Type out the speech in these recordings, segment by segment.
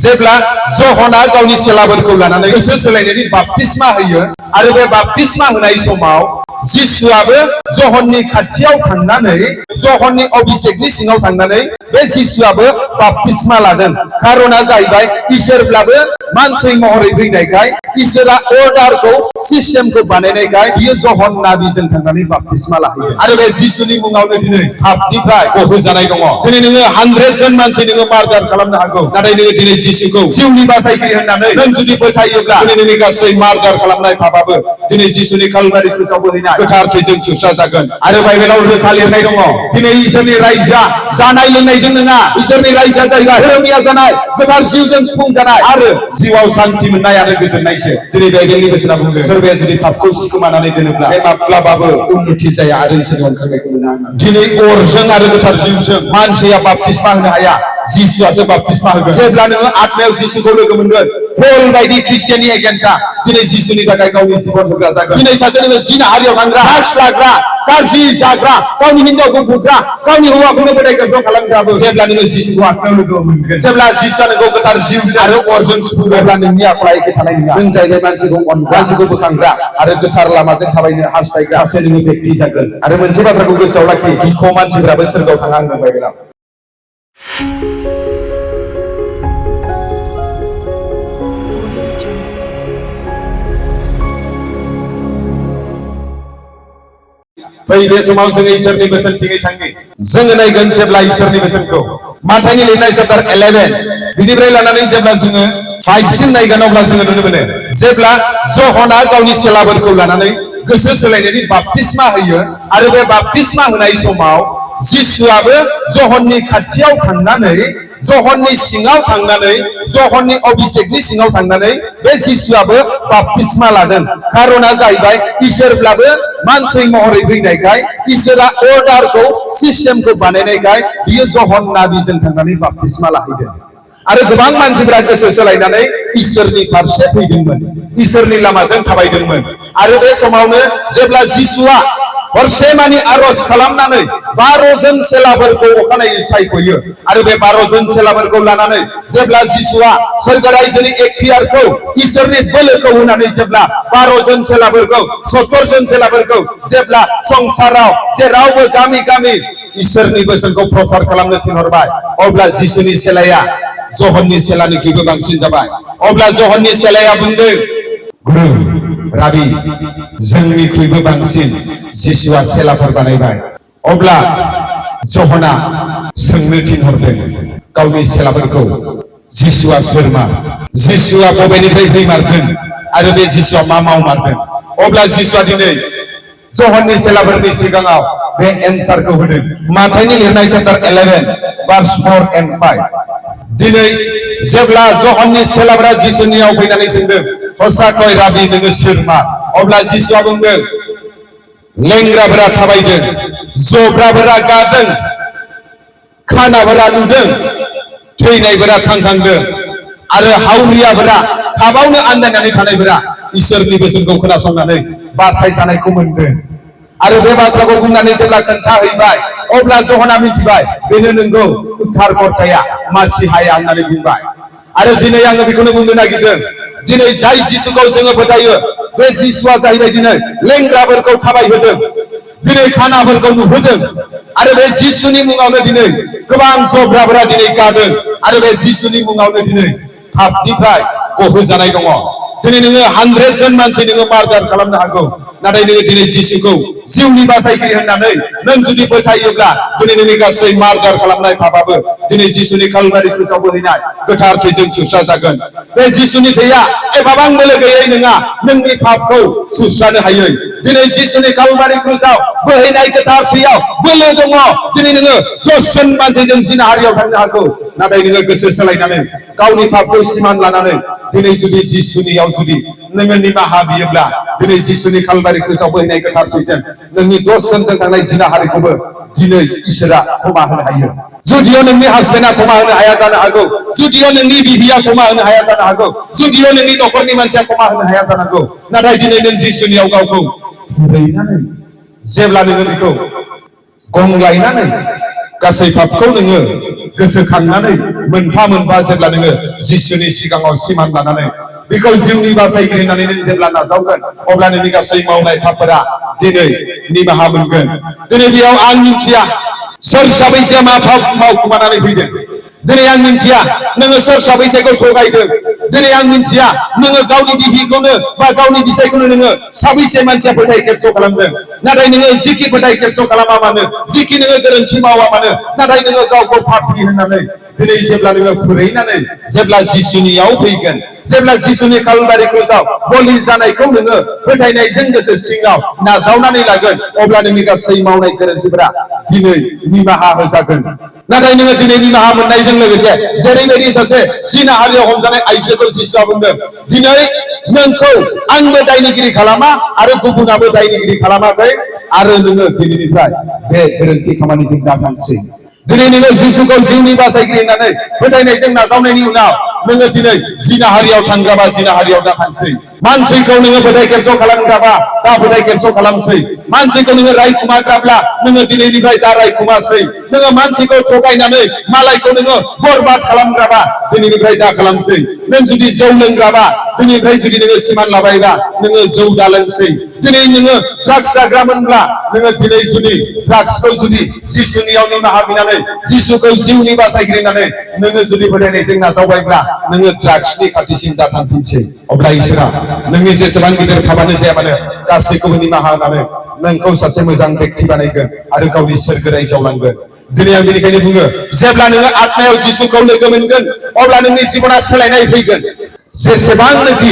जेब्ला जहना गावनि सेलाफोरखौ लानानै गोसो सोलायनायनि बाप्तिस्मा होयो आरो बे बाप्तिस्मा होनाय समाव जिसुआबो जहननि खाथियाव थांनानै जहननि अभिषेकनि सिङाव थांनानै बे जिसुआबो बाप्तिस्मा लादों। खारना जाहैबाय इसोरब्लाबो मानसि महरै फैनायखाय इसोरा अर्डारखौ सिस्टेमखौ बानायनायखाय बियो जहन नाबिजों थांनानै बाप्तिस्मा लाहैयो आरो बे जिसुनि मुङावनो दिनै पापनिफ्राय गहोजानाय दङ। दिनै नोङो 100 जन मानसि नोङो मार्डार खालामनो हागौ, नाथाय नोङो दिनै जिसुखौ जिउनि बासायगिरि होननानै नों जुदि फोथायोब्ला दिनै नोंनि गासै मार्डार खालामनाय पापाबो दिनै जिसुनि कालभारि क्रुसाव बोहैनाय गोथार थैजों सुस्रा जागोन। आरो बाइबेलाव रोखा लिरनाय दङ दिनै इसोरनि रायजोआ जानाय लोंनायजों नङा, इसोरनि रायजोआ जाहैबाय धोरोमिया जानाय, गोथार जिउजों सुफुं जानाय आरो जिउआव शान्ति मोननाय आरो गोजोननायसो। दिनै बाइबेलनि बोसोना बुंदों सोरबाया जुदि पापखौ सिखोमानानै दोनोब्ला बे माब्लाबाबो उन्नति जाया आरो इसोरनि ओंखारनायखौ मोना। दिनै अरजों आरो गोथार जिउजों मानसिया बाप्तिस्मा होनो हाया, जिसुआसो बाप्तिस्मा होगोन। जेब्ला नोङो आत्मायाव जिसुखौ लोगो मोनगोन पल बायदि ख्रिस्टियाननि एगेन्स्टआ दिनै जिसुनि थाखाय गावनि जिबन होग्रा जागोन। दिनै सासे नोङो जिना हारियाव थांग्रा, ड्राग्स लाग्रा, गाज्रि जाग्रा, गावनि हिनजावखौ बुग्रा, गावनि हौवाखौनो बोराय गोजौ खालामग्राबो जेब्ला नोङो जिसुखौ आत्मायाव लोगो मोनगोन, जेब्ला जिसुआ नोंखौ गोथार जिउजों आरो अरजों सुफुंगोन, अब्ला नोंनि आखला एखे थानाय नङा। नों जाहैबाय मानसिखौ अनग्रा, मानसिखौ बोखांग्रा आरो गोथार लामाजों थाबायनो हास्थायग्रा सासे नोंनि बेक्ति जागोन। आरो मोनसे बाथ्राखौ गोसोआव लाखि, गिख' मानसिफोराबो सोरगोआव थाङा होनदों बाइबेलाव। बै बे समाव जोङो इसोरनि बोसोनथिङै थाङो। जोङो नायगोन जेब्ला इसोरनि बोसोनखौ माथाइनि लिरनाय चैप्टार 11 बिनिफ्राय लानानै जेब्ला जोङो 5 सिम नायगोन अब्ला जोङो नुनो मोनो जेब्ला जहना गावनि सेलाफोरखौ लानानै गोसो सोलायनायनि बाप्तिस्मा होयो आरो बे बाप्तिस्मा होनाय समाव जिसुआबो जहननि खाथियाव थांनानै जहननि सिङाव थांनानै जहननि अभिषेकनि सिङाव थांनानै बे जिसुआबो बाप्तिस्मा लादों। खारना जाहैबाय इसोरब्लाबो मानसि महरै फैनायखाय इसोरा अर्डारखौ सिस्टेमखौ बानायनायखाय बियो जहन नाबिजों थांनानै बाप्तिस्मा लाहैदों। आरो गोबां मानसिफोरा गोसो सोलायनानै इसोरनि फारसे फैदोंमोन, इसोरनि लामाजों थाबायदोंमोन। आरो बे समावनो जेब्ला जिसुआ हरसे मानि आरज खालामनानै 12 जन सेलाफोरखौ अखानायै सायख'यो आरो बे 12 जन सेलाफोरखौ लानानै जेब्ला जिसुआ सोरगो रायजोनि एखथियारखौ इसोरनि बोलोखौ होनानै जेब्ला 12 जन सेलाफोरखौ 70 जन सेलाफोरखौ जेब्ला संसाराव जेरावबो गामि गामि इसोरनि बोसोनखौ प्रसार खालामनो थिनहरबाय, अब्ला जिसुनि सेलाया जहननि सेलानिख्रुइबो बांसिन जाबाय। अब्ला जहननि सेलाया बुंदों, गुरु राबि जोंनिख्रुइबो बांसिन जिसुआ सेलाफोर बानायबाय। अब्ला जहना सोंनो थिनहरदों गावनि सेलाफोरखौ, जिसुआ सोरमा, जिसुआ बबेनिफ्राय फैमारदों आरो बे जिसुआ मा मावमारदों। अब्ला जिसुआ दिनै जहननि सेलाफोरनि सिगाङाव बे एन्सारखौ होदों। माथाइनि लिरनाय चैप्टार 11 भार्स 4 and 5 दिनै जेब्ला जहननि सेलाफोरा जिसुनियाव फैनानै सोंदों, हसाकय राबि नोङो सोरमा? अब्ला जिसुआ बुंदों, लेंग्राफोरा थाबायदों, जब्राफोरा गादों, खानाफोरा नुदों, थैनायफोरा थांखांदों आरो हावरियाफोरा थाबावनो आन्दायनानै थानायफोरा इसोरनि बोसोनखौ खोनासंनानै बासायजानायखौ मोनदों। आरो बे बाथ्राखौ बुंनानै जेब्ला खोन्थाहैबाय अब्ला जहना मिथिबाय बेनो नंगौ उद्धारकर्ताया मानसि हाया होननानै बुंबाय। आरो दिनै आङो बेखौनो बुंनो नागिरदों, दिनै जाय जिसुखौ जोङो फोथायो बे जिसुआ जाहैबाय दिनै लेंग्राफोरखौ थाबायहोदों, दिनै खानाफोरखौ नुहोदों आरो बे जिसुनि मुङावनो दिनै गोबां जब्राफोरा दिनै गादों आरो बे जिसुनि मुङावनो दिनै पापनिफ्राय गहोजानाय दङ। दिनै नोङो 100 जन मानसि नोङो मार्डार खालामनो हागौ, नाथाय नोङो दिनै जिसुखौ जिउनि बासायगिरि होननानै नों जुदि फोथायोब्ला दिनै नोंनि गासै मार्डार खालामनाय पापाबो दिनै जिसुनि कालभारि क्रुसाव बोहैनाय गोथार थैजों सुस्रा जागोन। बे जिसुनि थैया एफाबां बोलो गैयै नङा नोंनि पापखौ सुस्रानो हायै। दिनै जिसुनि कालभारि क्रुसाव बोहैनाय गोथार थैयाव बोलो दङ। दिनै नोङो 10 जन मानसिजों जिना हारियाव थांनो हागौ, नाथाय नोङो गोसो सोलायनानै गावनि पापखौ सिमान लानानै दिनै जुदि जिसुनियाव जुदि नोङो निमाहा बियोब्ला दिनै जिसुनि कालभारि क्रुसाव बोहैनाय गोथार थैजों नोंनि 10 जनजों थांनाय जिना हारिखौबो दिनै इसोरा क्षमा होनो हायो। जुदिअ नोंनि हासबेन्डआ क्षमा होनो हाया जानो हागौ, जुदिअ नोंनि बिबिया क्षमा होनो हाया जानो हागौ, जुदिअ नोंनि नखरनि मानसिया क्षमा होनो हाया जानो हागौ, नाथाय दिनै नों जिसुनियाव गावखौ फुरैनानै जेब्ला नोङो बेखौ गंग्लायनानै गासै पापखौ नोङो गोसोखांनानै मोनफा मोनफा जेब्ला नोङो जिसुनि सिगाङाव सिमान लानानै बेखौ जिउनि बासायगिरि होननानै नों जेब्ला नाजावगोन अब्ला नोंनि गासै मावनाय पापफोरा दिनै निमाहा मोनगोन। दिनै बेयाव आं मिथिया सोर साबैसेया मा पाप मावखुमानानै फैदों। दिनै आं मिथिया नोङो सोर साबैसेखौ थगायदों। दिनै आं मिथिया नोङो गावनि बिहिखौनो बा गावनि बिसायखौनो नोङो साबैसे मानसिया फोथाय खेबस' खालामदों। नाथाय नोङो जिखि फोथाय खेबस' खालामा मानो जिखि नोङो गोरोन्थि मावा मानो नाथाय नोङो गावखौ पापी होननानै दिनै जेब्ला नोङो खुरैनानै जेब्ला जिसुनियाव फैगोन जेब्ला जिसुनि कालभारि क्रुसाव बलि जानायखौ नोङो फोथायनायजों गोसो सिङाव नाजावनानै लागोन अब्ला नोंनि गासै मावनाय गोरोन्थिफोरा दिनै निमाहा होजागोन। नाथाय नोङो दिनै निमाहा मोननायजों लोगोसे जेरैबायदि सासे जिनाहारियाव हमजानाय आइजोखौ जिसुआ बुंदों दिनै नोंखौ आंबो दायनिगिरि खालामा आरो गुबुनाबो दायनिगिरि खालामाखै आरो नोङो दिनैनिफ्राय बे गोरोन्थि खामानिजों दाथांसै। दिनै नोङो जिसुखौ जिउनि बासायगिरि होननानै फोथायनायजों नाजावनायनि उनाव नोङो दिनै जिनाहारियाव थांग्राबा जिनाहारियाव दा थांसै। मानसिखौ नोङो फोथाय खेबस' खालामग्राबा दा फोथाय खेबस' खालामसै। मानसिखौ नोङो रायखुमाग्राब्ला नोङो दिनैनिफ्राय दा रायखुमासै। नोङो मानसिखौ थगायनानै मालायखौ नोङो बरबाद खालामग्राबा दिनैनिफ्राय दा खालामसै। नों जुदि जौ लोंग्राबा दिनैनिफ्राय जुदि नोङो सिमान लाबायबा नोङो जौ दा लोंसै। दिनै नोङो ड्राग्स जाग्रामोनब्ला नोङो दिनै जुदि ड्राग्सखौ जुदि जिसुनियाव निमाहा बिनानै जिसुखौ जिउनि बासायगिरि होननानै नोङो जुदि फोथायनायजों नाजावबायब्ला नोङो ड्राग्सनि खाथिसिम दा थांफिनसै। अब्ला इसोरा नोंनि जेसेबां गिदिर खामानि जाया मानो गासैखौबो निमाहा होनानै नोंखौ सासे मोजां बेक्ति बानायगोन आरो गावनि सोरगो रायजोआव लांगोन। दिनै आं बेनिखायनो बुङो जेब्ला नोङो आत्मायाव जिसुखौ लोगो मोनगोन अब्ला नोंनि जिबना सोलायनाय फैगोन। जेसेबांनोखि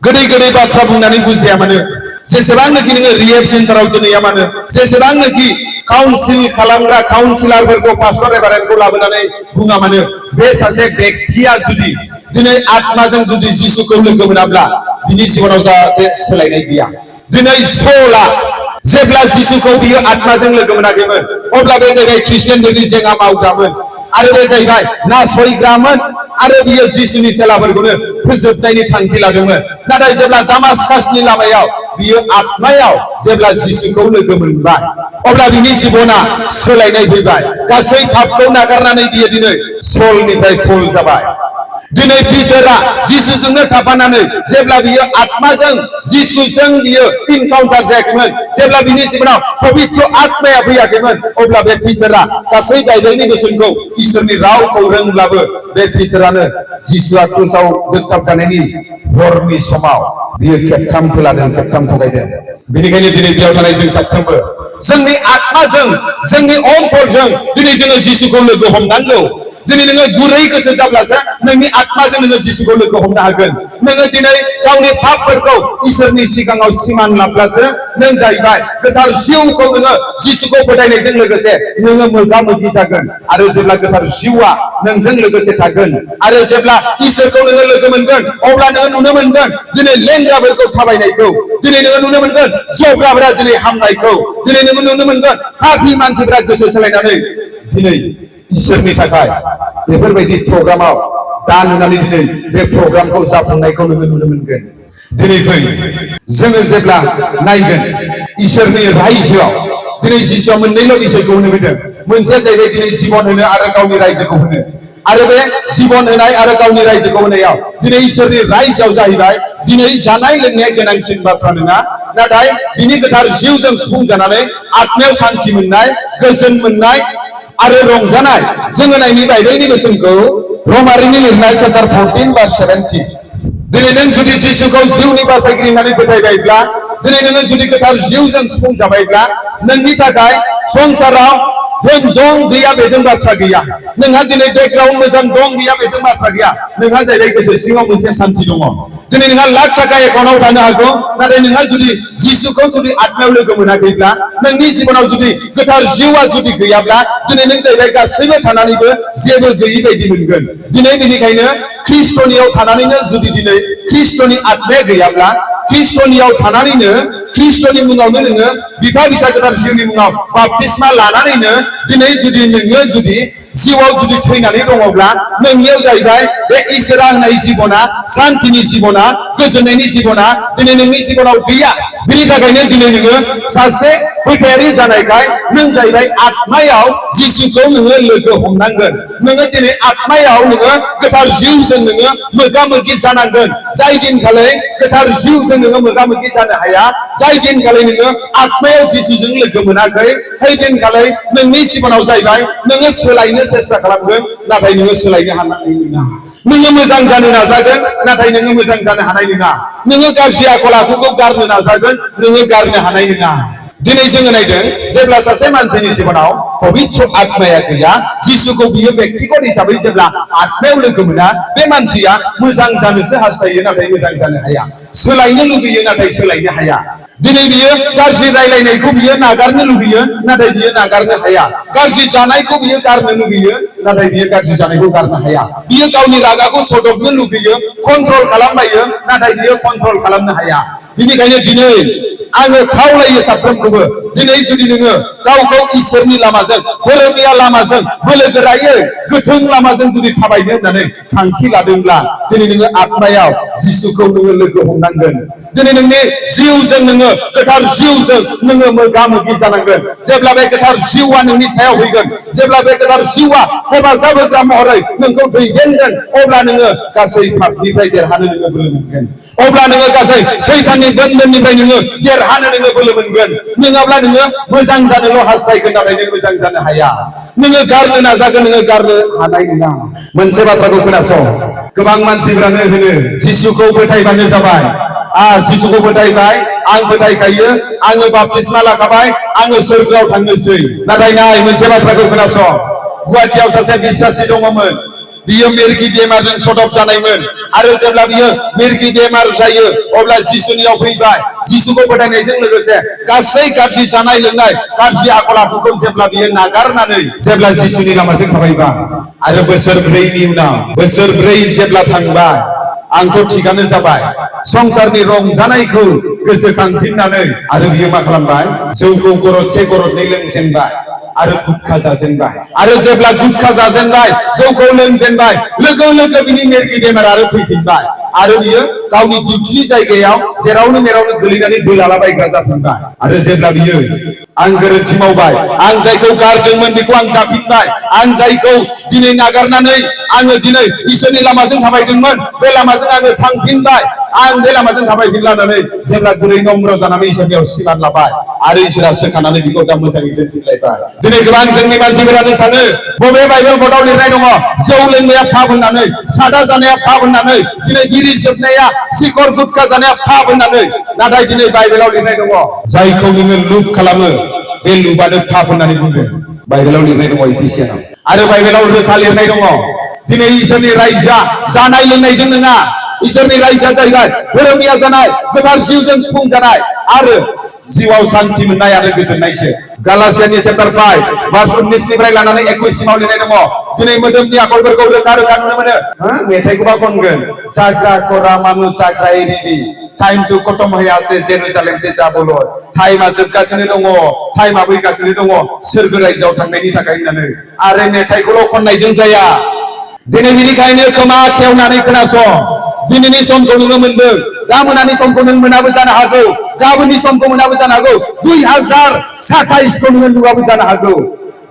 गोदै गोदै बाथ्रा बुंनानै बुजिया मानो जेसेबांनोखि नोङो रिहेब सेन्टाराव दोनहैया मानो जेसेबांनोखि काउन्सिल खालामग्रा काउन्सिलारफोरखौ पास्टर रेभारेन्डखौ लाबोनानै बुङा मानो बे सासे बेक्तिया जुदि दिनै आत्माजों जुदि जिसुखौ लोगो मोनाब्ला बिनि जिबनाव जाहाथे सोलायनाय गैया। दिनै सला जेब्ला जिसुखौ बियो आत्माजों लोगो मोनाखैमोन अब्ला बे जाहैबाय ख्रिस्टियानफोरनि जेंगा मावग्रामोन आरो बे जाहैबाय नासयग्रामोन आरो बियो जिसुनि सेलाफोरखौनो फोजोबनायनि थांखि लादोंमोन। नाथाय जेब्ला दामास्कासनि लामायाव बियो आत्मायाव जेब्ला जिसुखौ लोगो मोनबाय अब्ला बिनि जिबना सोलायनाय फैबाय। गासै पापखौ नागारनानै बियो दिनै सलनिफ्राय पल जाबाय। दिनै पिटारा जिसुजोंनो थाफानानै जेब्ला बियो आत्माजों जिसुजों बियो इनकाउन्टार जायाखैमोन जेब्ला बिनि जिबनाव पबित्र आत्माया फैयाखैमोन अब्ला बे पिटारा गासै बाइबेलनि बोसोनखौ इसोरनि रावखौ रोंब्लाबो बे पिटारानो जिसुआ क्रुसाव दोग्गाब जानायनि हरनि समाव बियो खेबथाम फोलादों खेबथाम थगायदों। बेनिखायनो दिनै बेयाव थानाय जों साफ्रोमबो जोंनि आत्माजों जोंनि अन्तरजों दिनै जोङो जिसुखौ लोगो हमनांगौ। दिनै नोङो गुरै गोसो जाब्लासो नोंनि आत्माजों नोङो जिसुखौ लोगो हमनो हागोन। नोङो दिनै गावनि पापफोरखौ इसोरनि सिगाङाव सिमान लाब्लासो नों जाहैबाय गोथार जिउखौ नोङो जिसुखौ फोथायनायजों लोगोसे नोङो मोगा मोगि जागोन आरो जेब्ला गोथार जिउआ नोंजों लोगोसे थागोन आरो जेब्ला इसोरखौ नोङो लोगो मोनगोन अब्ला नोङो नुनो मोनगोन दिनै लेंग्राफोरखौ थाबायनायखौ दिनै नोङो नुनो मोनगोन जग्राफोरा दिनै हामनायखौ दिनै नोङो नुनो मोनगोन पापी मानसिफोरा गोसो सोलायनानै दिनै इसोरनि थाखाय बेफोरबायदि प्रग्रामाव दा नुनानै दिनै बे प्रग्रामखौ जाफुंनायखौ नोङो नुनो मोनगोन। दिनै फै जोङो जेब्ला नायगोन इसोरनि रायजोआव दिनै जिसुआ मोननैल' बिसयखौ होनो फैदों। मोनसेया जाहैबाय दिनै जिबन होनो आरो गावनि रायजोखौ होनो आरो बे जिबन होनाय आरो गावनि रायजोखौ होनायाव दिनै इसोरनि रायजोआव जाहैबाय दिनै जानाय लोंनाया गोनांसिन बाथ्रा नङा नाथाय बिनि गोथार जिउजों सुफुं जानानै आत्मायाव शान्ति मोननाय गोजोन मोननाय आरो रंजानाय। जोङो नायनि बाइबेलनि बोसोनखौ रमारिनि लिरनाय चैप्टार 14:17 दिनै नों जुदि जिसुखौ जिउनि बासायगिरि होननानै फोथायबायब्ला दिनै नोङो जुदि गोथार जिउजों सुफुं जाबायब्ला नोंनि थाखाय संसाराव धोन दं गैया बेजों बाथ्रा गैया। नोंहा दिनै बेकग्राउन्ड मोजां दं गैया बेजों बाथ्रा गैया। नोंहा जाहैबाय गोसो सिङाव मोनसे शान्ति दङ। दिनै नोंहा लाख थाखा एकाउन्टाव थानो हागौ नाथाय नोंहा जुदि जिसुखौ जुदि आत्मायाव लोगो मोनाखैब्ला नोंनि जिबनाव जुदि गोथार जिउआ जुदि गैयाब्ला दिनै नों जाहैबाय गासैबो थानानैबो जेबो गैयि बायदि मोनगोन। दिनै बेनिखायनो ख्रिस्टनियाव थानानैनो जुदि दिनै ख्रिस्टनि आत्माया गैयाब्ला ख्रिस्टनियाव थानानैनो ख्रिस्टनि मुङावनो नोङो बिफा बिसा गोथार जिउनि मुङाव बाप्तिस्मा लानानैनो दिनै जुदि नोङो जुदि जिउआव जुदि थैनानै दङब्ला नोंनियाव जाहैबाय बे इसोरा होनाय जिबना शान्तिनि जिबना गोजोननायनि जिबना दिनै नोंनि जिबनाव गैया बिनि थाखायनो दिनै नोङो सासे फोथायारि जानायखाय नों जाहैबाय आत्मायाव जिसुखौ नोङो लोगो हमनांगोन नोङो दिनै आत्मायाव नोङो गोथार जिउजों नोङो मोगा मोगि जानांगोन जाय दिनखालि गोथार जिउजों नोङो मोगा मोगि जानो हाया जाय दिनखालि नोङो आत्मायाव जिसुजों लोगो मोनाखै बै दिनखालि नोंनि जिबनाव जाहैबाय नोङो सोलायनो सेस्था खालामगोन नाथाय नोङो सोलायनो हानाय नङा नोङो मोजां जानो नाजागोन नाथाय नोङो मोजां जानो हानाय नङा नोङो गाज्रि आखल आखुखौ गारनो नाजागोन नोङो गारनो हानाय नङा दिनै जोङो नायदों जेब्ला सासे मानसिनि जिबनाव पबित्र आत्माया गैया जिसुखौ बियो व्यक्तिगत हिसाबै जेब्ला आत्मायाव लोगो मोना बे मानसिया मोजां जानोसो हास्थायो नाथाय मोजां जानो हाया सोलायनो लुगैयो नाथाय सोलायनो हाया दिनै बियो गाज्रि रायलायनायखौ बियो नागारनो लुगैयो नाथाय बियो नागारनो हाया गाज्रि जानायखौ बियो गारनो लुगैयो नाथाय बियो गाज्रि जानायखौ गारनो हाया बियो गावनि रागाखौ सदबनो लुगैयो कन्ट्रल खालामबायो नाथाय बियो कन्ट्रल खालामनो हाया बिनिखायनो दिनै आङो खावलायो साफ्रोमखौबो दिनै जुदि नोङो गावखौ इसोरनि लामाजों धोरोमिया लामाजों बोलो गोरायै गोथों लामाजों जुदि थाबायनो होननानै थांखि लादोंब्ला दिनै नोङो आत्मायाव जिसुखौ नोङो लोगो हमनांगोन दिनै नोंनि जिउजों नोङो गोथार जिउजों नोङो मोगा मोगि जानांगोन जेब्ला बे गोथार जिउआ नोंनि सायाव फैगोन जेब्ला बे गोथार जिउआ हेफाजाब होग्रा महरै नोंखौ दैदेनगोन अब्ला नोङो गासै पापनिफ्राय देरहानो नोङो बोलो मोनगोन अब्ला नोङो गासै सैताननि बन्धननिफ्राय नोङो देरहानो नोङो बोलो मोनगोन नङाब्ला नोङो मोजां जानोल' हास्थायगोन नाथाय नों मोजां जानो हाया नोङो गारनो नाजागोन नोङो गारनो हानाय नङा मोनसे बाथ्राखौ खोनासं गोबां मानसिफ्रानो होनो जिसुखौ फोथायबानो जाबाय जिसुखौ फोथायबाय आं फोथायखायो आङो बाप्तिस्मा लाखाबाय आङो सोरगोआव थांनोसै नाथाय नाय मोनसे बाथ्राखौ खोनासं गुवाहाटियाव सासे बिश्वासी दङमोन बियो मिरगि बेमारजों सदब जानायमोन आरो जेब्ला बियो मिरगि बेमार जायो अब्ला जिसुनियाव फैबाय जिसुखौ फोथायनायजों लोगोसे गासै गाज्रि जानाय लोंनाय गाज्रि आखल आखुखौ जेब्ला बियो नागारनानै जेब्ला जिसुनि लामाजों थाबायबाय आरो बोसोरब्रैनि उनाव बोसोरब्रै जेब्ला थांबाय आंथ' थिगानो जाबाय संसारनि रंजानायखौ गोसोखांफिननानै आरो बियो मा खालामबाय जौखौ गरदसे गरदनै लोंजेनबाय आरो गुटखा जाजेनबाय आरो जेब्ला गुटखा जाजेनबाय जौखौ लोंजेनबाय लोगो लोगो बिनि मिरगि बेमार आरो फैफिनबाय आरो बियो गावनि डिउटिनि जायगायाव जेरावनो मेरावनो गोलैनानै बोलालाबायग्रा जाफिनबाय आरो जेब्ला बियो आं गोरोन्थि मावबाय आं जायखौ गारदोंमोन बेखौ आं जाफिनबाय आं जायखौ दिनै नागारनानै आङो दिनै इसोरनि लामाजों थाबायदोंमोन बे लामाजों आङो थांफिनबाय आं बे लामाजों थाबायफिनलानानै जेब्ला गुरै नम्र जानानै इसोरनियाव सिमान लाबाय आरो इसोरा सोखानानै बिखौ दा मोजाङै दोनफिनलायबाय दिनै गोबां जोंनि मानसिफोरानो सानो बबे बाइबेल बर्डआव लिरनाय दङ जौ लोंनाया पाप होननानै सादा जानाया पाप होननानै दिनै बिरि सोबनाया सिखर गुटखा जानाया पाप होननानै नाथाय दिनै बाइबेलाव लिरनाय दङ जायखौ नोङो लुप खालामो बे लुपआनो पाप होननानै बुंदों बाइबेलाव लिरनाय दङ एफिसियानाव आरो बाइबेलाव रोखा लिरनाय दङ दिनै इसोरनि रायजोआ जानाय लोंनायजों नङा इसोरनि रायजोआ जाहैबाय धोरोमिया जानाय गोथार जिउजों सुफुं जानाय आरो जिउआव शान्ति मोननाय आरो गोजोननायसो गालातियानि चेप्टार 5 भार्स 19 निफ्राय लानानै 21 सिमाव लिरनाय दङ दिनै मोदोमनि आखलफोरखौ रोखा रोखा नुनो मोनो मेथाइखौबा खनगोन जाग्रा करा मानु जाग्रा एरिबि टाइम टु खतम हयासे जेरुजालेम ते जाबोलो टाइमा जोबगासिनो दङ टाइमा फैगासिनो दङ सोरगो रायजोआव थांनायनि थाखाय होननानै आरो मेथाइखौल' खननायजों जाया दिनै बेनिखायनो खोमा खेवनानै खोनासं दिनैनि समखौ नोङो मोनदों गाबोननि समखौ नों मोनाबो जानो हागौ गाबोननि समखौ मोनाबो जानो हागौ 2027 खौ नोङो नुवाबो जानो हागौ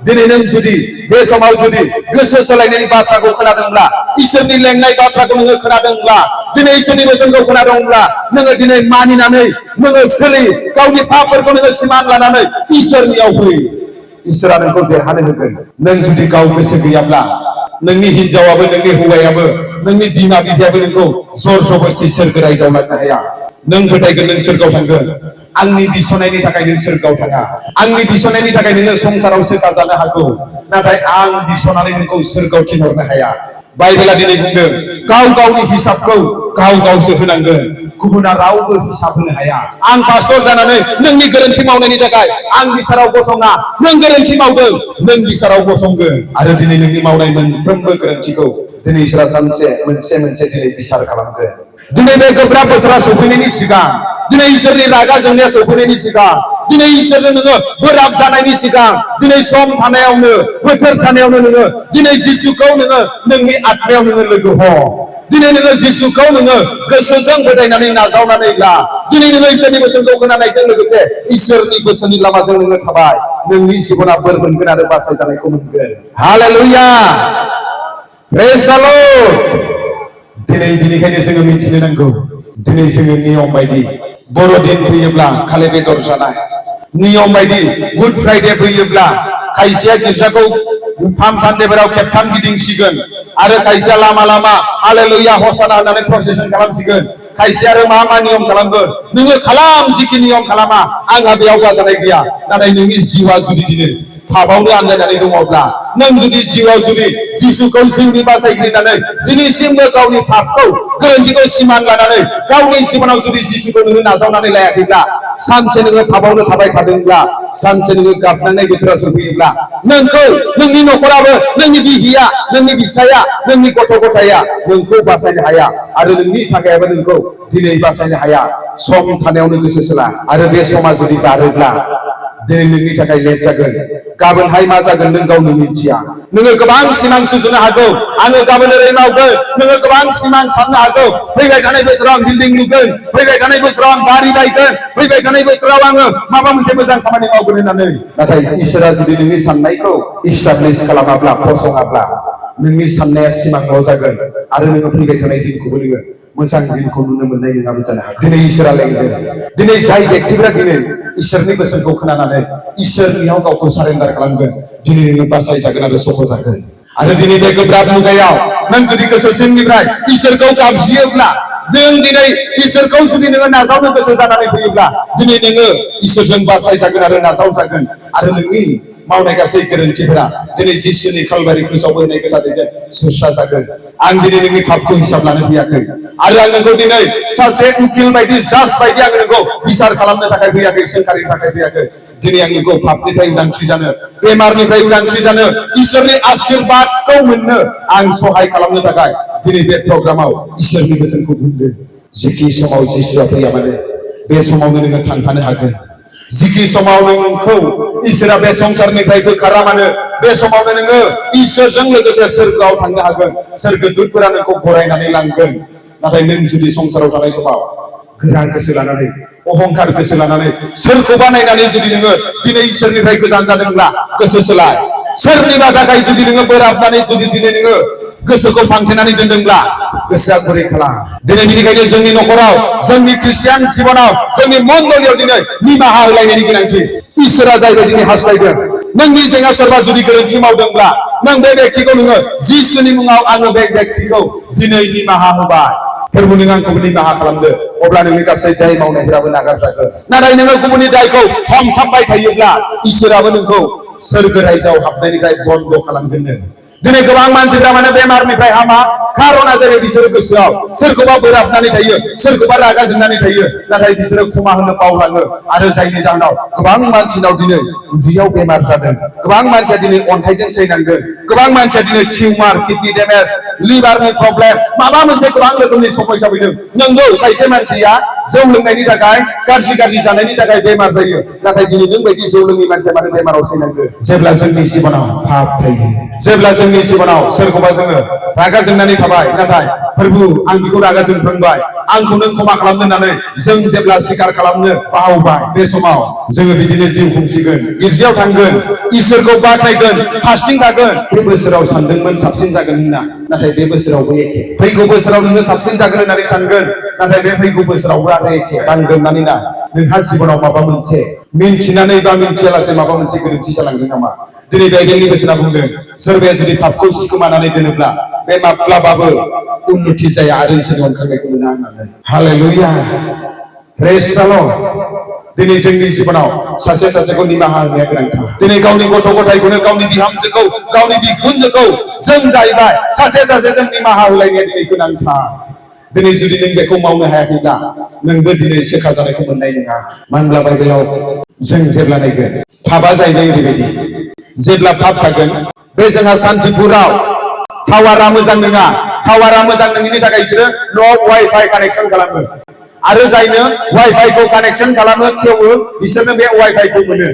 दिनै नों जुदि बे समाव जुदि गोसो सोलायनायनि बाथ्राखौ खोनादोंब्ला इसोरनि लेंनाय बाथ्राखौ नोङो खोनादोंब्ला दिनै इसोरनि बोसोनखौ खोनादोंब्ला नोङो दिनै मानिनानै नोङो सोलि गावनि पापफोरखौ नोङो सिमान लानानै इसोरनियाव फै इसोरा नोंखौ देरहानो होगोन नों जुदि गाव गोसो गैयाब्ला नोंनि हिनजावाबो नोंनि हौवायाबो नोंनि बिमा बिफायाबो नोंखौ जर जबरदस्ति सोरगो रायजोआव लांनो हाया नों फोथायगोन नों सोरगोआव थांगोन आंनि बिसनायनि थाखाय नों सोरगोआव थाङा आंनि बिसनायनि थाखाय नोङो संसाराव सोखा जानो हागौ नाथाय आं बिसनानै नोंखौ सोरगोआव थिनहरनो हाया बाइबेला दिनै बुंदों गाव गावनि हिसाबखौ गाव गावसो होनांगोन गुबुना रावबो हिसाब होनो हाया आं पास्टर जानानै नोंनि गोरोन्थि मावनायनि थाखाय आं बिसाराव गसङा नों गोरोन्थि मावदों नों बिसाराव गसंगोन आरो दिनै नोंनि मावनाय मोनफ्रोमबो गोरोन्थिखौ दिनै इसोरा सानसे मोनसे दिनै बिसार खालामगोन दिनै बे गोब्राब बोथोरा सफैनायनि सिगां दिनै इसोरनि रागा जोंनाया सफैनायनि सिगां दिनै इसोरजों नोङो बोराब जानायनि सिगां दिनै सम थानायावनो बोथोर थानायावनो नोङो दिनै जिसुखौ नोङो नोंनि आत्मायाव नोङो लोगो हम दिनै नोङो जिसुखौ नोङो गोसोजों फोथायनानै नाजावनानै ला दिनै नोङो इसोरनि बोसोनखौ खोनानायजों लोगोसे इसोरनि बोसोननि लामाजों नोङो थाबाय नोंनि जिबना बोर मोनगोन आरो बासायजानायखौ मोनगोन हालेलुया प्रेज द लर्ड दिनै बिनिखायनो जोङो मिथिनो नांगौ दिनै जोङो नियम बायदि बर'दिन फैयोब्ला खाले बेदर जानाय नियम बायदि गुड फ्राइडे फैयोब्ला खायसेया गिर्जाखौ फाम सानदेफोराव खेबथाम गिदिंसिगोन आरो खायसेया लामा लामा हालेलुया हसाना होननानै प्रसेसन खालामसिगोन खायसे आरो मा मा नियम खालामगोन नोङो खालाम जिखि नियम खालामा आंहा बेयाव बाजानाय गैया नाथाय नोंनि जिउआ जुदि दिनै पापावनो आन्दायनानै दङब्ला नों जुदि जिउआव जुदि जिसुखौ जिउनि बासायगिरिनानै दिनैसिमबो गावनि पापखौ गोरोन्थिखौ सिमान लानानै गावनि जिबनाव जुदि जिसुखौ नोङो नाजावनानै लायाखैब्ला सानसे नोङो पापावनो थाबाय थादोंब्ला सानसे नोङो गाबनांनाय बोथोरा सफैयोब्ला नोंखौ नोंनि न'खराबो नोंनि बिहिया नोंनि बिसाया नोंनि गथ' गथाया नोंखौ बासायनो हाया आरो नोंनि थाखायबो नोंखौ दिनै बासायनो हाया सम थानायावनो गोसो सोला आरो बे समा जुदि बारोब्ला दिनै नोंनि थाखाय लेट जागोन गाबोनहाय मा जागोन नों गावनो मिथिया नोङो गोबां सिमां सुजुनो हागौ आङो गाबोन ओरै मावगोन नोङो गोबां सिमां साननो हागौ फैबाय थानाय बोसोराव आं बिल्डिं लुगोन फैबाय थानाय बोसोराव आं गारि बायगोन फैबाय थानाय बोसोराव आङो माबा मोनसे मोजां खामानि मावगोन होननानै नाथाय इसोरा जुदि नोंनि साननायखौ इस्टाब्लिश खालामाब्ला फसङाब्ला नोंनि साननाया सिमांल' जागोन आरो नोङो फैबाय थानाय दिनखौबो नोङो मोजां दिनखौ नुनो मोननाय नङाबो जानो हागौ दिनै इसोरा लेंदों दिनै जाय व्यक्तिफोरा दिनै इसोरनि बोसोनखौ खोनानानै इसोरनियाव गावखौ सारेन्डार खालामगोन दिनै नोङो बासायजागोन आरो सख'जागोन आरो दिनै बे गोब्राब मुगायाव नों जुदि गोसो सिंनिफ्राय इसोरखौ गाबज्रियोब्ला नों दिनै इसोरखौ जुदि नोङो नाजावनो गोसो जानानै फैयोब्ला दिनै नोङो इसोरजों बासायजागोन आरो नाजावजागोन आरो नोंनि मावनाय गासै गोरोन्थिफोरा दिनै जिसुनि कालभारि क्रुसाव बोहैनाय गोदानजों सुस्रा जागोन आं दिनै नोंनि पापखौ हिसाब लानो फैयाखै आरो आं नोंखौ दिनै सासे उकिल बायदि जाज बायदि आं नोंखौ बिसार खालामनो थाखाय फैयाखै सोंखारिनो थाखाय फैयाखै दिनै आं नोंखौ पापनिफ्राय उदांस्रि जानो बेमारनिफ्राय उदांस्रि जानो इसोरनि आशीर्बादखौ मोननो आं सहाय खालामनो थाखाय दिनै बे प्रग्रामाव इसोरनि बोसोनखौ बुंदों जिखि समाव जिसुआ फैया माने बे समावनो नोङो थांफानो हागोन जिखि समाव नोंखौ इसोरा बे संसारनिफ्राय बोखारा मानो बे समावनो नोङो इसोरजों लोगोसे सोरगोआव थांनो हागोन सोरगोदूतफोरा नोंखौ बरायनानै लांगोन नाथाय नों जुदि संसाराव थानाय समाव गोरा गोसो लानानै अहंकार गोसो लानानै सोरखौबा नायनानै जुदि नोङो दिनै इसोरनिफ्राय गोजान जादोंब्ला गोसो सोलाय सोरनिबा थाखाय जुदि नोङो बोराबनानै जुदि दिनै नोङो गोसोखौ फांथेनानै दोनदोंब्ला गोसोआ गुरै खालाम दिनै बेनिखायनो जोंनि न'खराव जोंनि ख्रिस्टियान जिबनाव जोंनि मण्डलियाव दिनै निमाहा होलायनायनि गोनांथि इसोरा जायबायदि दिनै हास्थायदों नोंनि जेंना सोरबा जुदि गोरोन्थि मावदोंब्ला नों बे व्यक्तिखौ नोङो जिसुनि मुङाव आङो बे व्यक्तिखौ दिनै निमाहा होबाय फोरबो नों आंखौबो निमाहा खालामदो अब्ला नोंनि गासै दाय मावनायफोराबो नागारजागोन नाथाय नोङो गुबुननि दायखौ हमथाबबाय थायोब्ला इसोराबो नोंखौ सोरगो रायजोआव हाबनायनिफ्राय बन्द खालामगोन दिनै गोबां मानसिफ्रा माने बेमारनिफ्राय हामा खारना जाबाय बिसोरो गोसोआव सोरखौबा बोराबनानै थायो सोरखौबा रागा जोंनानै थायो नाथाय बिसोरो क्षमा होनो बावलाङो आरो जायनि जाहोनाव गोबां मानसिनाव दिनै उदैयाव बेमार जादों गोबां मानसिया दिनै अन्थाइजों सैनांगोन गोबां मानसिया दिनै टिउमार किडनि डेमेज लिभारनि प्रब्लेम माबा मोनसे गोबां रोखोमनि समस्या फैदों नंगौ खायसे मानसिया जौ लोंनायनि थाखाय गाज्रि जानायनि थाखाय बेमार जायो नाथाय दिनै नों बायदि जौ लोङै मानसिया मानो बेमाराव सैनांगोन जेब्ला जोंनि जिबनाव पाप थायो जेब्ला जोंनि जिबनाव सोरखौबा जोङो रागा जोंनानै थाबाय नाथाय प्रभु आं बेखौ रागा जोंफ्लांबाय आंखौ नों क्षमा खालामनो होननानै जों जेब्ला स्वीकार खालामनो बावबाय बे समाव जोङो बिदिनो जिउ खुंसिगोन गिर्जायाव थांगोन इसोरखौ बाख्नायगोन फास्टिं थागोन बे बोसोराव सानदोंमोन साबसिन जागोन होनना नाथाय बे बोसोरावबो एखे फैगौ बोसोराव नोङो साबसिन जागोन होननानै सानगोन नाथाय बे फैगौ बोसोरावबो आरो एखे नांगोन मानोना नोंहा जिबनाव माबा मोनसे मिन्थिनानै बा मिन्थियालासे माबा मोनसे गोरोन्थि जालांदों नामा दिनै बाइबेलनि बोसोना बुंदों सोरबाया जुदि पापखौ सिखोमानानै दोनोब्ला बे माब्लाबाबो उन्नति जाया आरो इसोरनि अनखांनायखौ मोना होननानै हालेलुया प्रेज द लर्ड दिनै जोंनि जिबनाव सासे सासेखौ निमाहा होनाया गोनांथार दिनै गावनि गथ' गथायखौनो गावनि बिहामजोखौ गावनि बिखुनजोखौ जों जाहैबाय सासे सासेजों निमाहा होलायनाया दिनै गोनांथार दिनै जुदि नों बेखौ मावनो हायाखैब्ला नोंबो दिनै सोखा जानायखौ मोननाय नङा मानो होनब्ला बाइबेलाव जों जेब्ला नायगोन पापआ जाहैबाय ओरैबायदि जेब्ला पाप थागोन बे जोंहा सान्तिपुराव टावारा मोजां नङा टावारा मोजां नङिनि थाखाय बिसोरो न'आव वाइफाइ कानेक्सन खालामो आरो जायनो वाइफाइ खौ कानेक्सन खालामो खेवो बिसोरनो बे वाइफाइ खौ मोनो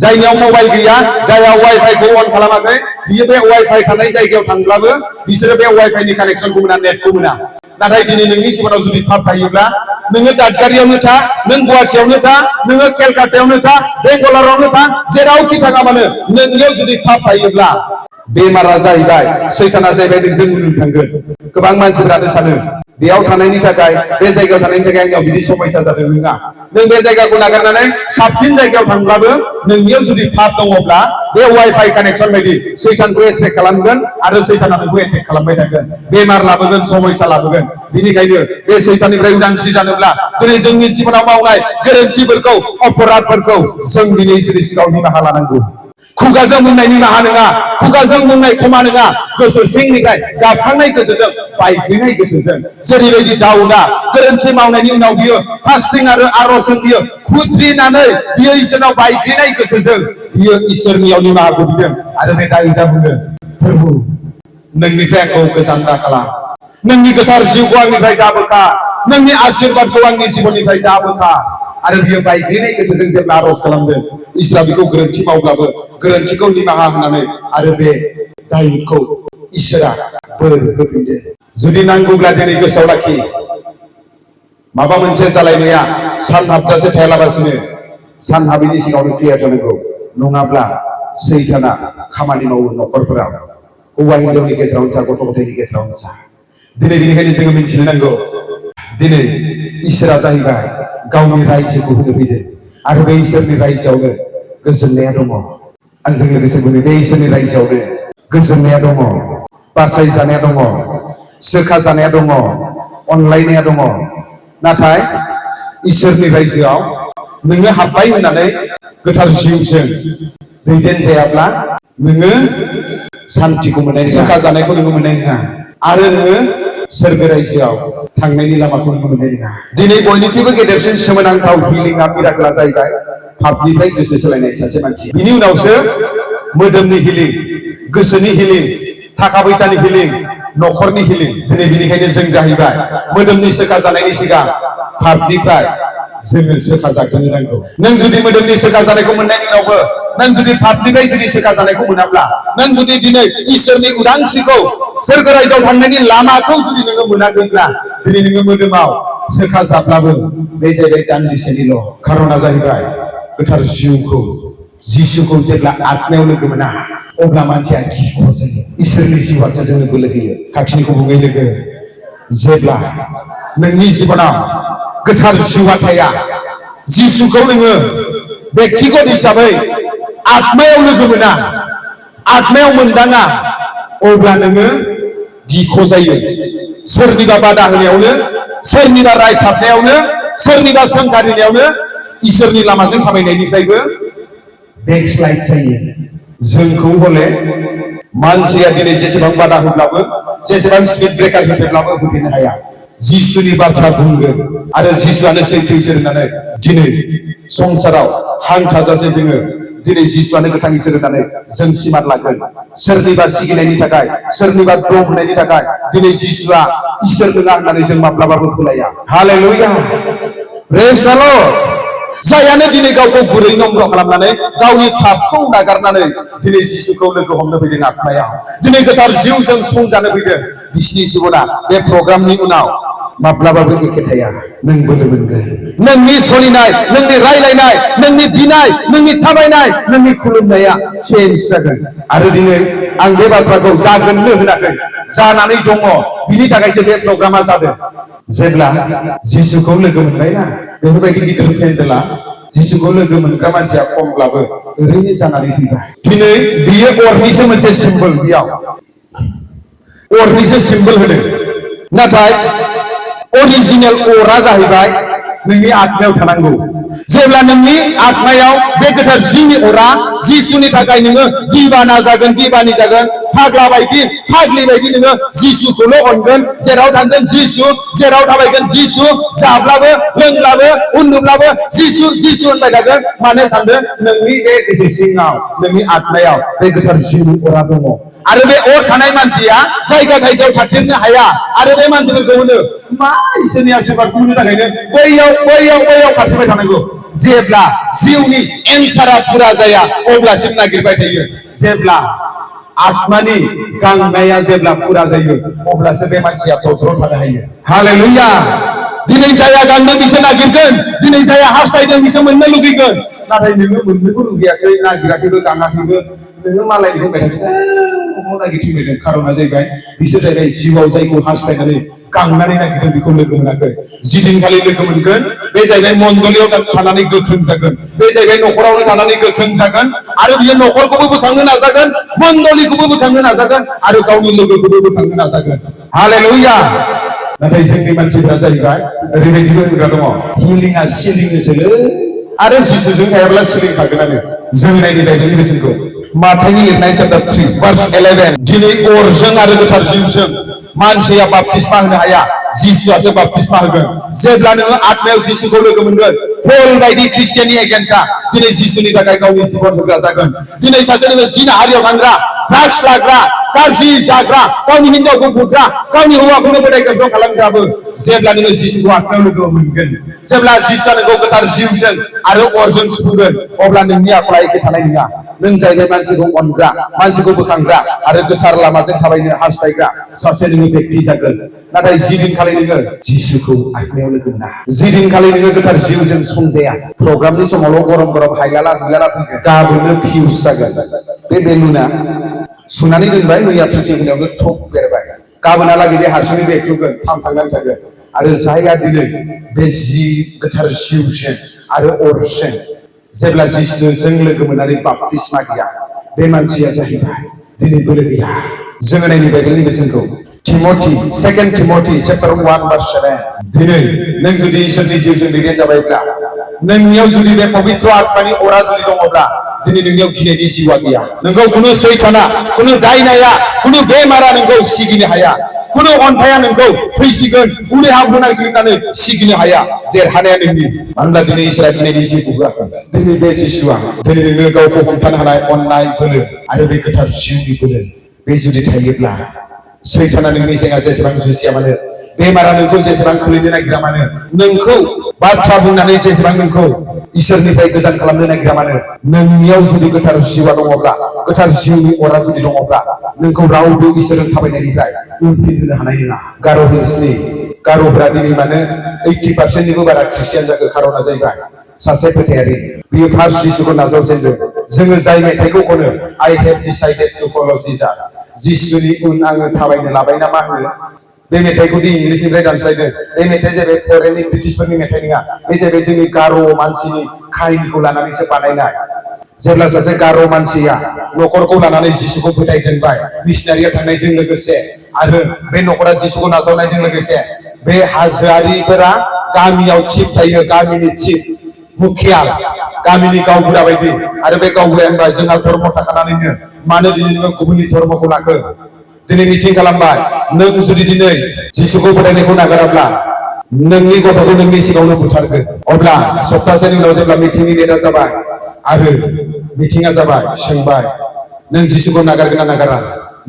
जायनियाव मबाइल गैया जायहा वाइफाइ खौ अन खालामाखै बियो बे वाइफाइ थानाय जायगायाव थांब्लाबो बिसोरो बे वाइफाइ नि कानेक्सनखौ मोना नेटखौ मोना नाथाय दिनै नोंनि जिबनाव जुदि पाप थायोब्ला नोङो दादगारियावनो था नों गुवाहाटीयावनो था नोङो केलकातायावनो था बेंगालरावनो था जेरावखि थाङा मानो नोंनियाव जुदि पाप थायोब्ला बेमारा जाहैबाय सैताना जाहैबाय नोंजों उन थांगोन गोबां मानसिफोरानो सानो बेयाव थानायनि थाखाय बे जायगायाव थानायनि थाखाय आंनियाव बिदि समस्या जादों नङा नों बे जायगाखौ नागारनानै साबसिन जायगायाव थांब्लाबो नोंनियाव जुदि पाप दङब्ला बे वाइफाइ कानेक्सन बायदि सैतानखौ एट्रेक्ट खालामगोन आरो सैताना नोंखौ एट्रेक्ट खालामबाय थागोन बेमार लाबोगोन समस्या लाबोगोन बिनिखायनो बे सैताननिफ्राय उदांस्रि जानोब्ला दिनै जोंनि जिबनाव मावनाय गोरोन्थिफोरखौ अपराधफोरखौ जों दिनै इसोरनि सिगाङाव निमाहा लानांगौ खुगाजों बुंनाय निमाहा नङा खुगाजों बुंनाय क्षमा नङा गोसो सिंनिफ्राय गाबखांनाय गोसोजों बायग्लिनाय गोसोजों जेरैबायदि दाउदा गोरोन्थि मावनायनि उनाव बियो फास्टिं आरो आरजजों बियो खुद्रिनानै बियो इसोरनाव बायग्लिनाय गोसोजों बियो इसोरनियाव निमाहाखौ बिदों आरो बे दाउदा बुंदों प्रभु नोंनिफ्राय आंखौ गोजान दाखालाम नोंनि गोथार जिउखौ आंनिफ्राय दाबोखा नोंनि आशीर्बादखौ आंनि जिबननिफ्राय दाबोखा आरो बियो बायग्लिनाय गोसोजों जेब्ला आरज खालामदों इसोरा बिखौ गोरोन्थि मावब्लाबो गोरोन्थिखौ निमाहा होनानै आरो बे दायखौ इसोरा बोर होफिनदों जुदि नांगौब्ला दिनै गोसोआव लाखि माबा मोनसे जालायनाया सानहाबजासे थायालाबासिनो सानहाबैनि सिगाङावनो क्लियार जानांगौ नङाब्ला सैताना खामानि मावो न'खरफोराव हौवा हिनजावनि गेजेरावनो जा गथ' गथायनि गेजेरावनो जा दिनै बेनिखायनो जोङो मिन्थिनो नांगौ दिनै इसोरा जाहैबाय गावनि रायजोखौ होनो फैदों आरो बे इसोरनि रायजोआवनो गोजोननाया दङ आंजों लोगोसे बुङो बे इसोरनि रायजोआवनो गोजोननाया दङ बासायजानाया दङ सोखा जानाया दङ अनलायनाया दङ नाथाय इसोरनि रायजोआव नोङो हाबबाय होननानै गोथार जिउजों दैदेन जायाब्ला नोङो सान्थिखौ मोननाय सोखा जानायखौ नोङो मोननाय नङा आरो नोङो सोरगो रायजोआव थांनायनि लामाखौ नोङो मोननाय नङा दिनै बयनिख्रुइबो गेदेरसिन सोमोनांथाव हिलिंआ मिराकलआ जाहैबाय पापनिफ्राय गोसो सोलायनाय सासे मानसि बिनि उनावसो मोदोमनि हिलिं गोसोनि हिलिं थाखा फैसानि हिलिं न'खरनि हिलिं दिनै बेनिखायनो जों जाहैबाय मोदोमनि सोखा जानायनि सिगां पापनिफ्राय जोङो सोखा जाग्रोनो नांगौ नों जुदि मोदोमनि सोखा जानायखौ मोननायनि उनावबो नों जुदि पापनिफ्राय जुदि सोखा जानायखौ मोनाब्ला नों जुदि दिनै इसोरनि उदांस्रिखौ सोरगो रायजोआव थांनायनि लामाखौ जुदि नोङो मोनाखैब्ला दिनै नोङो मोदोमाव सोखा जाब्लाबो बे जाहैबाय दान्दिसेनिल' खारना जाहैबाय गोथार जिउखौ जिसुखौ जेब्ला आत्मायाव लोगो मोना अब्ला मानसिया गिख' जायो इसोरनि जिउआसो जोंनो बोलो होयो खाथिनिखौ बुङै लोगो जेब्ला नोंनि जिबनाव गोथार जिउआ थाया जिसुखौ नोङो बेक्तिगत हिसाबै आत्मायाव लोगो मोना आत्मायाव मोनदाङा अब्ला नोङो गिख' जायो सोरनिबा बादा होनायावनो सोरनिबा रायथाबनायावनो सोरनिबा सोंखारिनायावनो इसोरनि लामाजों थाबायनायनिफ्रायबो बेकस्लाइड जायो जोंखौ हले मानसिया दिनै जेसेबां बादा होब्लाबो जेसेबां स्पिड ब्रेकार होथेब्लाबो होथेनो हाया जिसुनि बाथ्रा बुंगोन आरो जिसुआनो सैथो इसोर होननानै दिनै संसाराव हां थाजासे जोङो दिनै जिसुआनो गोथां इसोर होननानै जों सिमान लागोन सोरनिबा सिगिनायनि थाखाय सोरनिबा दम होनायनि थाखाय दिनै जिसुआ इसोर नङा होननानै जों माब्लाबाबो खोलाया हालेलुया प्रेज द लर्ड जायानो दिनै गावखौ गुरै नम्र खालामनानै गावनि पापखौ नागारनानै दिनै जिसुखौ लोगो हमनो फैदों आत्मायाव दिनै गोथार जिउजों सुफुंजानो फैदों बिसिनि जिबना बे प्रग्रामनि उनाव माब्लाबाबो एखे थाया नों बोलो मोनगोन नोंनि सलिनाय नोंनि रायलायनाय नोंनि बिनाय नोंनि थाबायनाय नोंनि खुलुमनाया चेन्ज जागोन आरो दिनै आं बे बाथ्राखौ जागोननो होनाखै जानानै दङ बिनि थाखायसो बे प्रग्रामा जादों जेब्ला जिसुखौ लोगो मोनबायना बेफोरबायदि गिदिर पेन्डेला जिसुखौ लोगो मोनग्रा मानसिया खमब्लाबो ओरैनो जानानै फैबाय दिनै बियो अरनिसो मोनसे सिम्बल बेयाव अरनिसो सिम्बल होदों नाथाय अरिजिनेल अरा जाहैबाय नोंनि आत्मायाव थानांगौ जेब्ला नोंनि आत्मायाव बे गोथार जिउनि अरा जिसुनि थाखाय नोङो दिवाना जागोन दिवानि जागोन फाग्ला बायदि फाग्लि बायदि नोङो जिसुखौल' अनगोन जेराव थांगोन जिसु जेराव थाबायगोन जिसु जाब्लाबो लोंब्लाबो उन्दुब्लाबो जिसु जिसु होनबाय थागोन मानो सानदों नोंनि बे गोसो सिङाव नोंनि आत्मायाव बे गोथार जिउनि अरा दङ आरो बे अर थानाय मानसिया जायगा थाइसेयाव थाथेरनो हाया आरो बे मानसिफोरखौ होनो मा इसोरनि आशीर्बादखौ मोननो थाखायनो बैयाव खारथिंबाय थानांगौ जेब्ला जिउनि एन्सारा फुरा जाया अब्लासिम नागिरबाय थायो जेब्ला आत्मानि गांनाया जेब्ला फुरा जायो अब्लासो बे मानसिया दद्र थानो हायो हालेलुया दिनै जाया गांदों बिसोर नागिरगोन दिनै जाया हास्थायदों बिसोर मोननो लुगैगोन नाथाय नोङो मोननोबो लुगैयाखै नागिराखैबो गाङाखैबो नोङो मालायनि होनबाय थादों नागिरथिंबायदों खारना जाहैबाय बिसोर जाहैबाय जिउआव जायखौ हास्थायनानै गांनानै नागिरदों बेखौ लोगो मोनाखै जि दिनखालि लोगो मोनगोन बे जाहैबाय मण्डलियाव थानानै गोख्रों जागोन बे जाहैबाय न'खरावनो थानानै गोख्रों जागोन आरो बियो न'खरखौबो बोखांनो नाजागोन मण्डलिखौबो बोखांनो नाजागोन आरो गावनि लोगोखौबो बोखांनो नाजागोन हालेलुया नाथाय जोंनि मानसिफ्रा जाहैबाय ओरैबायदिबो होनग्रा दङ हिलिंआ सिलिंनोसोलै आरो जिसुजों थायाब्ला सिलिंखागोनानो जों नायनि बाइबेलनि बेसेनखौ माथाइनि लिरनाय चैप्टार 3 भार्स 11 दिनै अरजों आरो गोथार जिउजों मानसिया बाप्तिस्मा होनो हाया जिसुआसो बाप्तिस्मा होगोन जेब्ला नोङो आत्मायाव जिसुखौ लोगो मोनगोन पल बायदि ख्रिस्टियाननि एगेन्स्टआ दिनै जिसुनि थाखाय गावनि जिबन होग्रा जागोन दिनै सासे नोङो जिनाहारियाव थांग्रा ड्राग्स लाग्रा गाज्रि जाग्रा गावनि हिनजावखौ बुग्रा गावनि हौवाखौनो बोराय गथ' खालामग्राबो जेब्ला नोङो जिसुखौ आत्मायाव लोगो मोनगोन जेब्ला जिसुआ नोंखौ गोथार जिउजों आरो अरजों सुबुगोन अब्ला नोंनि आखला एखे थानाय नङा नों जाहैबाय मानसिखौ अनग्रा मानसिखौ बोखांग्रा आरो गोथार लामाजों थाबायनो हास्थायग्रा सासे नोङो बेक्ति जागोन नाथाय जि दिनखालि नोङो जिसुखौ आत्मायाव लोगो मोना जि दिनखालि नोङो गोथार जिउजों संजाया प्रग्रामनि समावल' गरम हायलाला फैगोन गाबोनो फिउस जागोन बे बेलुना सुनानै दोनबाय मैया प्रिटिं होनायावनो थप बेरबाय गाबोनहालागै बे हारसिङै बेरफ्रुगोन थांनानै थागोन आरो जायहा दिनै बे जि गोथार जिउजों आरो अरजों जेब्ला जिसुजों लोगो मोननानै बाप्तिस्मा गैया बे मानसिया जाहैबाय दिनै बोलो गैया जोङो नायनि बाइबेलनि बेसेनखौ टिमथि 2 टिमथि चैप्टार 1 भार्स 7 दिनै नों जुदि इसोरनि जिउजों दैदेन जाबायब्ला नोंनियाव जुदि बे पबित्र आत्मानि अरा जुदि दङब्ला दिनै नोंनियाव गिनायनि जिउआ गैया नोंखौ खुनु सैताना खुनु दायनाया खुनु बेमारा नोंखौ सिगिनो हाया खुनु अन्थाया नोंखौ फैसिगोन उदै हाब्रु नागिरनानै सिगिनो हाया देरहानाया नोंनि मानोना दिनै इसोरा गिनायनि जिउखौ होआखै दिनै बे जिसुआ दिनै नोंनो गावखौ हमथानो हानाय अननाय बोलो आरो बे गोथार जिउनि बोलो बे जुदि थायोब्ला सैताना नोंनि जेंना जेसेबां जुजिया मानो बेमारा नोंखौ जेसेबां खोलैनो नागिरा मानो नोंखौ बाथ्रा बुंनानै जेसेबां नोंखौ इसोरनिफ्राय गोजान खालामनो नागिरा मानो नोंनियाव जुदि गोथार जिउआ दङब्ला गोथार जिउनि अरा जुदि दङब्ला नोंखौ रावबो इसोरजों थाबायनायनिफ्राय उनफिन होनो हानाय नङा गार' हिल्सनि गार'फोरा दिनै मानो 80% निबो बारा ख्रिस्टियान जाखो खार'ना जाहैबाय सासे फोथायारि बियो फार्स्ट जिसुखौ नाजावजेनदों जोङो जाय मेथाइखौ खनो I have decided to follow Jesus जिसुनि उन आङो थाबायनो लाबाय ना मा होनो बे मेथाइखौ दि इंलिसनिफ्राय दानस्लायदों बे मेथाइ जाहैबाय फरेननि ब्रिटिशफोरनि मेथाइ नङा बे जाहैबाय जोंनि गार' मानसिनि काहिनिखौ लानानैसो बानायनाय जेब्ला सासे गार' मानसिया न'खरखौ लानानै जिसुखौ फोथायजेनबाय मिशनारियाव थांनायजों लोगोसे आरो बे न'खरा जिसुखौ नाजावनायजों लोगोसे बे हाजोआरिफोरा गामियाव चिफ थायो गामिनि चिफ मुखिया गामिनि गावबुरा बायदि आरो बे गावबुराया होनबाय जोंहा धर्म थाखानानैनो मानो दिनै नोङो गुबुननि धर्मखौ लाखो दिनै मिटिं खालामबाय नों जुदि दिनै जिसुखौ फोथायनायखौ नागाराब्ला नोंनि गथ'खौ नोंनि सिगाङावनो बुथारगोन अब्ला सप्तासेनि उनाव जेब्ला मिटिंनि डेटआ जाबाय आरो मिटिंआ जाबाय सोंबाय नों जिसुखौ नागारगोन ना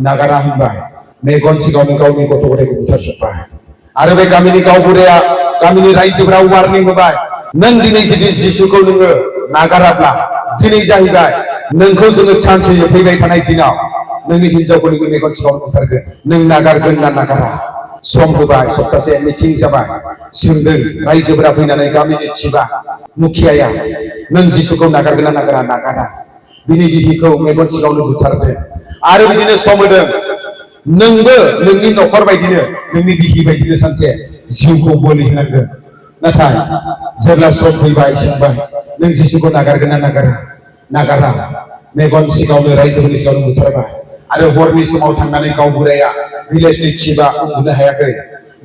नागारा होनबाय मेगन सिगाङावनो गावनि गथ' गथायखौ बुथारजोब्बाय आरो बे गामिनि गावबुराया गामिनि रायजोफोरा वार्निं होबाय नों दिनै जुदि जिसुखौ नोङो नागाराब्ला दिनै जाहैबाय नोंखौ जोङो चान्स होयो फैबाय थानाय दिनाव नोंनि हिनजावखौ नोंनि मेगन सिगाङाव बुथारगोन नों नागारगोन ना नागारा सम होबाय सप्तासे मिटिं जाबाय सोंदों रायजोफोरा फैनानै गामिनि चिफआ मुखियाया नों जिसुखौ नागारगोन ना नागारा बिनि बिहिखौ मेगन सिगाङावनो बुथारदों आरो बिदिनो सम होदों नोंबो नोंनि न'खर बायदिनो नोंनि बिहि बायदिनो सानसे जिउखौ बोलि होनांगोन नाथाय जेब्ला सम फैबाय सोंबाय नों जिसुखौ नागारगोन ना नागारा मेगन सिगाङावनो रायजोफोरनि सिगाङावनो बुथारबाय आरो हरनि समाव थांनानै गावबुराया भिलेजनि चिफआ उन्दुनो हायाखै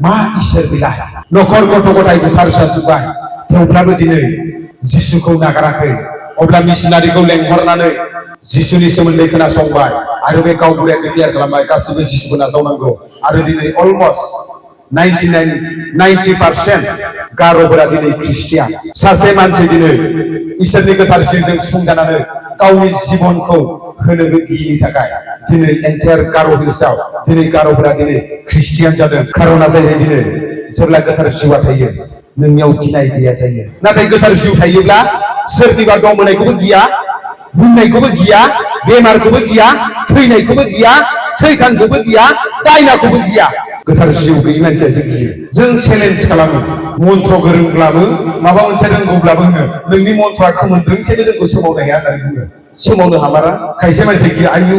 मा इसोर बिलाय न'खर गथ' गथाय बुथारजाजोब्बाय थेवब्लाबो दिनै जिसुखौ नागाराखै अब्ला मिशनारिखौ लेंहरनानै जिसुनि सोमोन्दै खोनासंबाय आरो बे गावबुराया डिक्लेयार खालामबाय गासिबो जिसुखौ नाजावनांगौ आरो दिनै अलमस्ट 90% गार'फोरा दिनै ख्रिस्टियान सासे मानसि दिनै इसोरनि गोथार जिउजों सुफुंजानानै गावनि जिबनखौ होनोबो गियिनि थाखाय दिनै एन्टायार गार' हिल्सआव दिनै गार'फोरा दिनै ख्रिस्टियान जादों। खार'ना जाहैबाय दिनै जेब्ला गोथार जिउआ थायो नोंनियाव गिनाय गैया जायो। नाथाय गोथार जिउ थायोब्ला सोरनिबा दंबोनायखौबो गिया, बुंनायखौबो गिया, बेमारखौबो गिया, थैनायखौबो गिया, सैतानखौबो गिया, दायनाखौबो गिया। गोथार जिउ गैयि मानसियासो गियो। जों चेलेन्ज खालामो मन्त्र गोरोंब्लाबो माबा मोनसे रोंगौब्लाबो होनो नोंनि मन्त्रआ खोमोनदोंसेबो जोंखौ सोमावनो हाया होननानै बुङो। सोमावनो हामारा खायसे मानसि गियो, आयु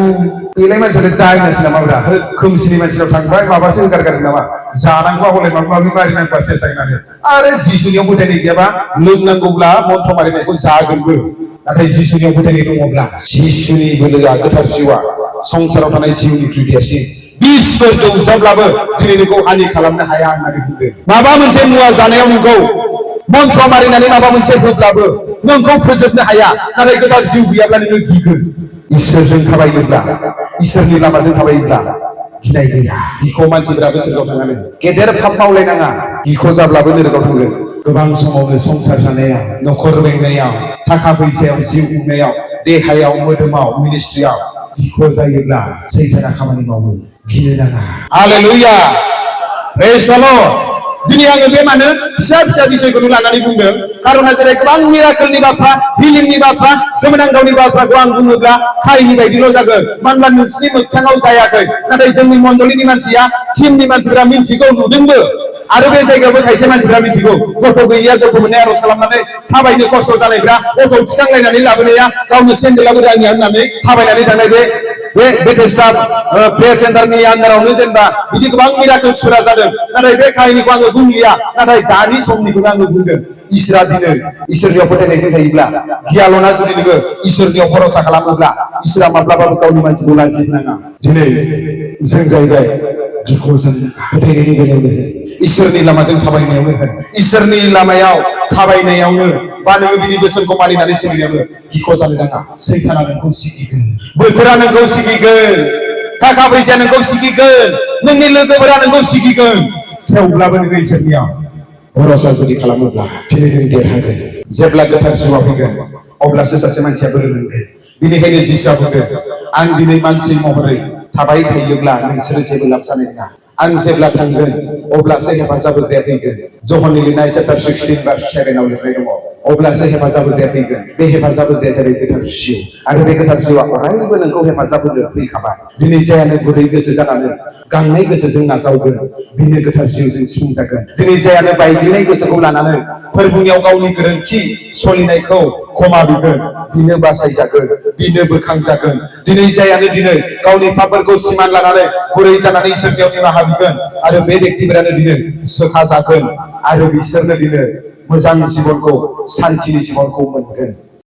बेलाय मानसियानो दायनासो नामाब्रा, खोमसिनि मानसिनाव थांबाय माबासो होगारगारदों नामा, जानांगौबा हले माबा माबि मारिनांगौबा सेस जागोन। आरो जिसुनियाव फोथायनाय गैयाबा लोंनांगौब्ला मन्त्र मारिनायखौ जागोनबो। नाथाय जिसुनियाव फोथायनाय दङब्ला जिसुनि बोलोआ गोथार जिउआ संसाराव थानाय जिउनिख्रुइ देरसिन। बिसफोर दौजाब्लाबो दिनै नोंखौ हानि खालामनो हाया होननानै बुंदों। माबा मोनसे मुवा जानायाव नोंखौ मन्त्र मारिनानै माबा मोनसे होब्लाबो नोंखौ फोजोबनो हाया। नाथाय गोथार जिउ गैयाब्ला नोङो गिगोन। इसोरजों थाबायोब्ला, इसोरनि लामाजों थाबायोब्ला गिनाय गैया। गिख' मानसिफोराबो सोरगाव थांनानै गेदेर फाप मावलायनाङा, गिख' जाब्लाबो नोरगाव थांगोन। गोबां समावनो संसार जानायाव, न'खर बेंनायाव, थाखा फैसायाव, जिउ खुंनायाव, देहायाव, मोदोमाव, मिनिस्ट्रियाव गिख' जायोब्ला सैताना खामानि मावो। गिनो नाङा। हालेलुया, प्रेज द लर्ड। दिनै आङो बे मानो फिसा फिसा बिषयखौनो लानानै बुंदों, खार'ना जेरै गोबां मिराकोलनि बाथ्रा, हिलिंनि बाथ्रा, सोमोनांथावनि बाथ्राखौ आं बुङोब्ला खायनि बायदिल' जागोन। मानो होनब्ला नोंसिनि मोगथाङाव जायाखै, नाथाय जोंनि मण्डलिनि मानसिया, टिमनि मानसिफोरा मिन्थिगौ, नुदोंबो। आरो बे जायगायावबो खायसे मानसिफोरा मिन्थिगौ, गथ' गैयिया गथ' मोननाय आरज खालामनानै थाबायनो खस्थ' जानायफ्रा अट' थिखांलायनानै लाबोनाया गावनो सेन्देलाबो रानिया होननानै थाबायनानै थांनाय बे बेथेस्दा प्रेयार सेन्टारनि आन्दारावनो जेनेबा बिदि गोबां मिराकोल्सफोरा जादों। नाथाय बे काहिनिखौ आङो बुंलिया, नाथाय दानि समनिखौनो आङो बुंदों। इसोरा दिनै इसोरनियाव फोथायनायजों थायोब्ला, गियाल'ना जुदि नोङो इसोरनियाव भरसा खालामोब्ला इसोरा माब्लाबाबो गावनि मानसिखौ लाजिनाङा। दिनै जों जाहैबाय गिख' जानो नाङा। फोथायनायनि बेलायावनो होन, इसोरनि लामाजों थाबायनायावनो होन, इसोरनि लामायाव थाबायनायावनो बा नोङो बिनि बोसोनखौ मानिनानै सोलिनायावनो गिख' जानो नाङा। सैताना नोंखौ सिगिगोन, बोथोरा नोंखौ सिगिगोन, थाखा फैसाया नोंखौ सिगिगोन, नोंनि लोगोफोरा नोंखौ सिगिगोन। थेवब्लाबो नोङो इसोरनियाव भरसा जुदि खालामोब्ला दिनै नों देरहागोन। जेब्ला गोथार जिउआ फैगोन अब्लासो सासे मानसिया बोलो मोनगोन। बेनिखायनो जिसुआ बुंदों, आं दिनै मानसि महरै थाबाय थायोब्ला नोंसोरो जेबो लाब जानाय नङा। आं जेब्ला थांगोन अब्लासो हेफाजाब होग्राया फैगोन। जहननि लिरनाय चेप्टार 16:7 लिरनाय दङ, अब्लासो हेफाजाब होग्राया फैगोन। बे हेफाजाब होग्राया जाबाय गोथार जिउ। आरो बे गोथार जिउआ अरायबो नोंखौ हेफाजाब होनो फैखाबाय। दिनै जायानो गुरै गोसो जानानै गांनाय गोसोजों नाजावगोन, बिनो गोथार जिउजों सुफुं जागोन। दिनै जायानो बायग्लिनाय गोसोखौ लानानै फोरबुनियाव गावनि गोरोन्थि सोलिनायखौ क्षमा बिगोन, बिनो बासायजागोन, बिनो बोखांजागोन। दिनै जायानो दिनै गावनि पापफोरखौ सिमान लानानै गुरै जानानै इसोरनियाव निमाहा बिगोन, आरो बे बेक्तिफोरानो दिनै सोखा जागोन, आरो बिसोरनो दिनै मोजां जिबनखौ, सान्थिनि जिबनखौ मोनगोन।